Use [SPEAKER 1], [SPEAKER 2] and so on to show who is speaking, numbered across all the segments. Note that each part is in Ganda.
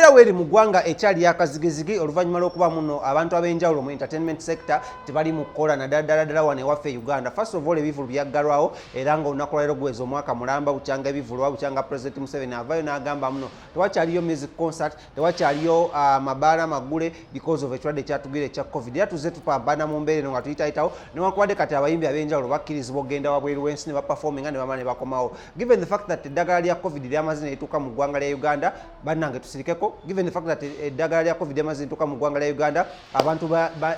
[SPEAKER 1] Embeera weeri mu ggwanga ekyali yakazigizigi oluvannyuma lw'okuba muno abantu ab'enjawulo mu entertainment sector tebali mu kukola, naddala ddala ddala wano ewaffe e Uganda. First of all, ebivulu byaggalwawo, era nga olunaku lwaleero guweza omwaka mulamba bukyanga ebivulu oba bukyanga President Museveni avaayo n'agamba muno tewakyaliyo music concert, tewakyaliyo mabaala maggule because of ekirwadde ekyatugwira ekya COVID. Era tuzze tupambana mu mbeera eno nga tuyitayitawo, newankubadde kati abayimbi ab'enjawulo bakkirizibwa okugenda wabweru w'ensi ne baperforminga ne bamala ne bakomawo. Given the fact that eddagala lya COVID lyamaze ne lituuka mu ggwanga lya Uganda, bannange tusirikeko. Given the fact that eddagala lya COVID lyamaze ne lituuka mu ggwanga lya Uganda, abantu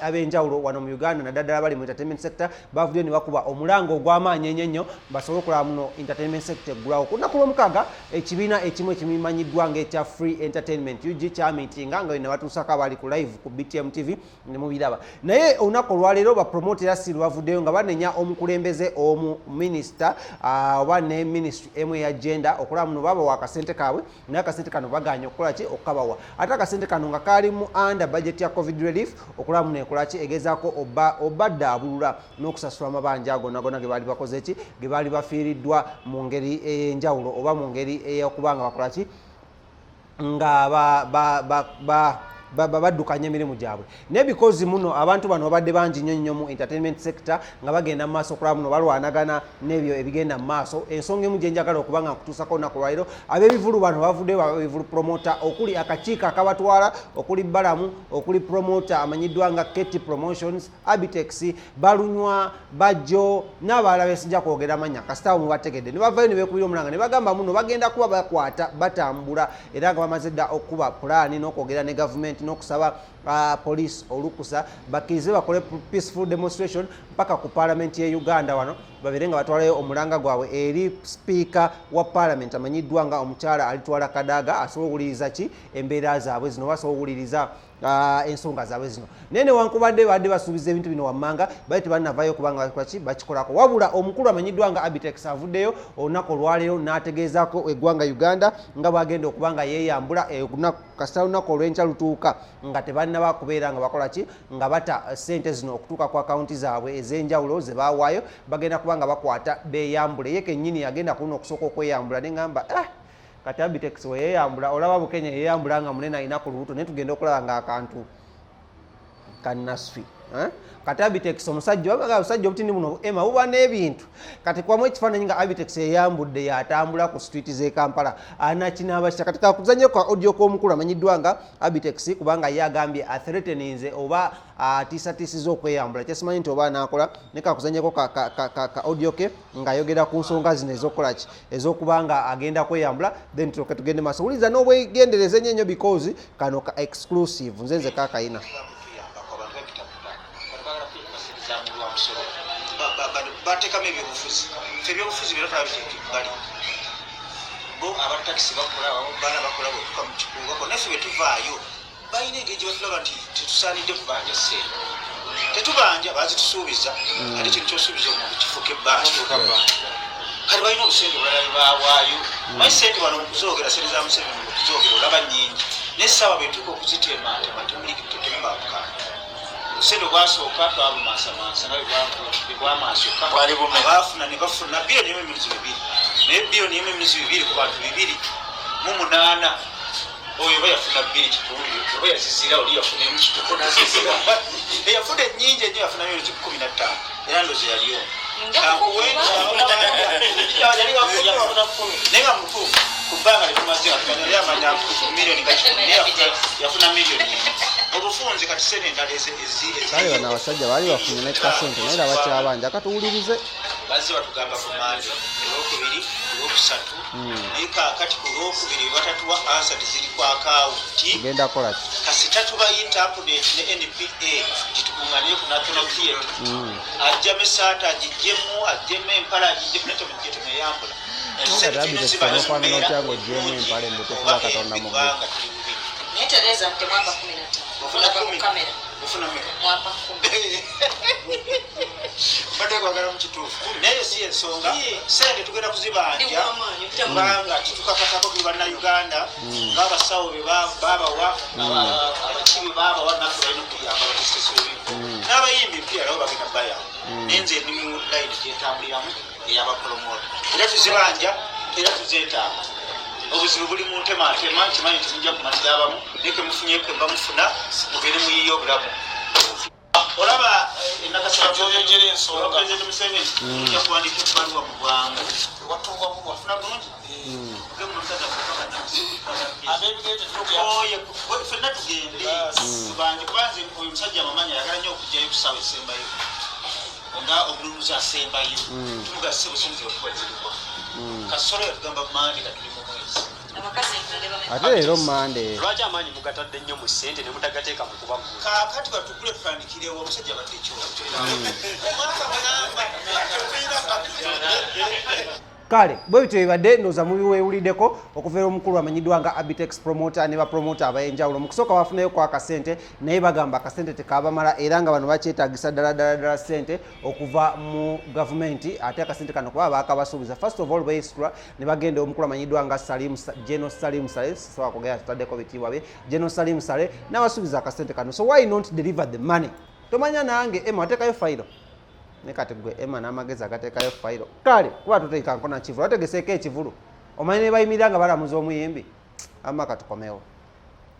[SPEAKER 1] ab'enjawulo wano mu Uganda, naddala ddala bali mu entertainment sector, bavuddeyo ne bakuba omulanga ogw'amaanyi ennyo ennyo basobole okulaba muno entertainment sector eggulawo. Ku lunaku lw'omukaaga, ekibiina ekimu ekimanyiddwa ng'ekya Free Entertainment UG kyamitinga nga ne batuusako abali ku live ku BTM TV ne mubiraba. Naye olunaku olwaleero bapromota era still bavuddeyo nga banenya omukulembeze omu minisita oba ne ministry emu eya gender okulaba muno babawa akasente kaabwe, naye akasente kano baganye okukola ki? Okukabawa. Ate akasente kano nga kaali mu under budget ya COVID relief, okulaba muno ekola ki? Egezaako obaddaabulula n'okusasula amabanja ago gonna ge baali bakoze ki? Ge baali bafiiriddwa mu ngeri ey'enjawulo oba mu ngeri ey'okuba nga bakola ki? Nga baddukanya emirimu gyabwe. Naye because muno abantu bano babadde bangi nnyo nnyo mu entertainment sector nga bagenda mu maaso okulaba muno balwanagana n'ebyo ebigenda mu maaso, ensonga emu gye njagala okuba nga nkutuusako olunaku lwaleero, ab'ebivulu bano bavuddeyo, ab'ebivulu promoter okuli akakiiko akabatwala, okuli Balamu, okuli promoter amanyiddwa nga Keti Promotions, Abitex, Balunywa, Bajjo n'abalala besijja kwogera mannya, kasitaawo mubategedde, ne bavayo ne beekubira omulanga ne bagamba muno bagenda kuba bakwata batambula, era nga bamaze dda okukuba pulaani n'okwogera ne gavumenti n'okusaba police olukusa bakkirize bakole peaceful demonstration mpaka ku parliament ye Uganda wano, babeere nga batwalayo omulanga gwabwe eri sipiika wa parliament amanyiddwa nga omukyala Alitwala Kadaga, asobola okuwuliriza ki? Embeera zaabwe zino, basobola okuwuliriza ensonga zaabwe zino. Naye newankubadde badde basuubiza ebintu bino wammanga, bali tebannavaayo kubanga bakolaki? Bakikolako. Wabula omukulu amanyiddwa nga Abitex avuddeyo olunaku olwaleero n'ategeezaako eggwanga Uganda nga bwagenda okuba nga yeeyambula kasita lunaku olw'enkya lutuuka nga tebannaba kubeera nga bakola ki? Nga bata sente zino okutuuka ku akawunti zaabwe ez'enjawulo ze baawaayo, bagenda kuba nga bakwata beeyambule. Ye kennyini agenda kuno okusooka okweyambula. Ne ŋŋamba, ah, kati Abitex we yeeyambula, olaba Bukenya yeeyambula nga munene alina ku lubuto, naye tugenda okulaba nga akantu kannaswi, eh? Kati Abitex omusajja, omusajja obutini buno ema buba n'ebintu. Kati kwamu ekifaananyi nga Abitex eyambudde yatambula ku street z'e Kampala anakinaaba kitya? Kati kakuzanye ka audio k'omukulu amanyiddwa nga Abitex, kubanga ye agambye athreateninze oba atiisatiisiza okweyambula, kyesimanyi nti oba anaakola. Ne kakuzanyeko ka audio ke ng'ayogera ku nsonga zino ez'okukola ki? Ez'okuba nga agenda kweyambula. Then tuloke tugende maaso. Wuliriza n'obwegendereza ennyo ennyo because kano ka exclusive, nze nze kakayina.
[SPEAKER 2] Tuyambako abantu babitaputa, bano bagala kwekubasiriza musolo. Bateekamu ebyobufuzi. Fe ebyobufuzi byona twabiteeka ebbali. Bo abatakisi bakola, baana bakola, bwetuka mu kikuubako naffe bwe tuvaayo balina engeri gye batulaba nti tetusaanidde kubanja ssente. Tetubanja, bazitusuubiza. Ate kintu kyosuubiza omuntu kifuuka ebbanja. Kati balina obusente obulala bwe bawaayo. Manyi sente wano mukuzoogera, sente za Museveni mukuzoogera olaba nyingi, naye essaawa bwetuuka okuzitematema temubabuka. Obusente obwasooka twabumansamansa nga bwebwamansuka.
[SPEAKER 3] Bwali bumeka?
[SPEAKER 2] Abaafuna ne bafuna 2.2 billion, naye 1.2 billion ku bantu 28, oyo oba yafuna bbiri kitundu oba yazizira, oli yafuna emu kitundu nazizira. Eyafuna ennyingi ennyo yafuna 15 million, era ndozi yali omu. Naye nga mutuufu ku bbanga lyetumaze nga tumanya, yali amanya miliyoni nga 100, naye yafuna 1 million. Obufunze kati sente endala
[SPEAKER 1] Kale bano abasajja baali bafunye ne kasente, naye era bakyabanja. Katuwulirize.
[SPEAKER 2] Bazze batugamba ku Mande, olwokubiri, olwokusatu, naye kakati ku lwokubiri batatuwa answer teziri ku akawunti.
[SPEAKER 1] Genda kukola ki?
[SPEAKER 2] Kasita tubayita update ne NPA nti tukuŋŋanire ku National Theatre, ajjamu esaati agijjemu, ajjemu empale agijjemu, naye temujje temweyambula.
[SPEAKER 1] Kati Abitex onofaanana otya ng'oggyemu empale mbu tofuba Katonda mu ggulu?
[SPEAKER 2] Kubanga tuli bubi.
[SPEAKER 4] Naye Tereza, temwampa 15.
[SPEAKER 2] Ofuna
[SPEAKER 4] Olaba ku
[SPEAKER 2] 10.
[SPEAKER 4] kamera.
[SPEAKER 2] Ofuna meka?
[SPEAKER 4] Mwampa 10.
[SPEAKER 2] Mbadde kwagala mu kituufu, naye si ensonga. Sente tugenda kuzibanja kubanga kitukakatako tuli Bannayuganda. Ng'abasawo be babawa, abaki be babawa, naffe balina okuyamba batisisuubi n'abayimbi mpira nabo bagenda bayamba. Naye nze ndi mu layini gyentambuliramu ey'abapromota, era tuzibanja era tuzeetaaga. Obuzibu buli mu ntematema. Nkimanyi nti mujja kumatira abamu, naye kemufunye bamufuna, mugende muyiye obulamu. Olaba
[SPEAKER 3] Oyoyogera ensonga.
[SPEAKER 2] President Museveni ojja kuwandiika ebbaluwa mu bwangu. Wafuna bulungi.
[SPEAKER 3] Ab'ebigere tetujja.
[SPEAKER 2] Oye, ffenna tugende tubanje, kubanze oyo omusajja amamanyi ayagala nnyo okugjayo kusaawa esembayo, nga omulunuzi asembayo tumugase busunzi okuwaziribwa kasolo. Yatugamba mande, katuli mu mwezi.
[SPEAKER 4] Abakazi emmere bameka?
[SPEAKER 1] Ate leero Mande.
[SPEAKER 5] Lwaki amaanyi mugatadde nnyo mu ssente ne mutagateeka mu kubaggula?
[SPEAKER 2] Kaakati batugule, tutandikirewo. Omusajja batekyo omwaka mulamba.
[SPEAKER 1] Kale bwe bityo bibadde, ndowooza mubiweewuliddeko okuva era omukulu amanyiddwa nga Abitex promoter ne bapromota ab'enjawulo. Mu kusooka bafunayo ku akasente, naye bagamba akasente tekabamala, era nga bano bakyetaagisa ddala ddala ddala ssente okuva mu gavumenti. Ate akasente kano kuba baakabasuubiza. First of all, beesitula ne bagenda omukulu amanyiddwa nga Salim, General Salim Saleh. Sisobola kwogera, tutaddeko bitiibwa bye. General Salim Saleh n'abasuubiza akasente kano, so why not deliver the money? Tomanya nange Emma wateekayo fayiro, ne kati gwe Emma n'amagezi agateekayo fayiro. Kale kuba toteeka nkona kivulu, wategeseeko ekivulu, omanyi ne bayimirira nga balamuza omuyimbi. Ama katukomewo.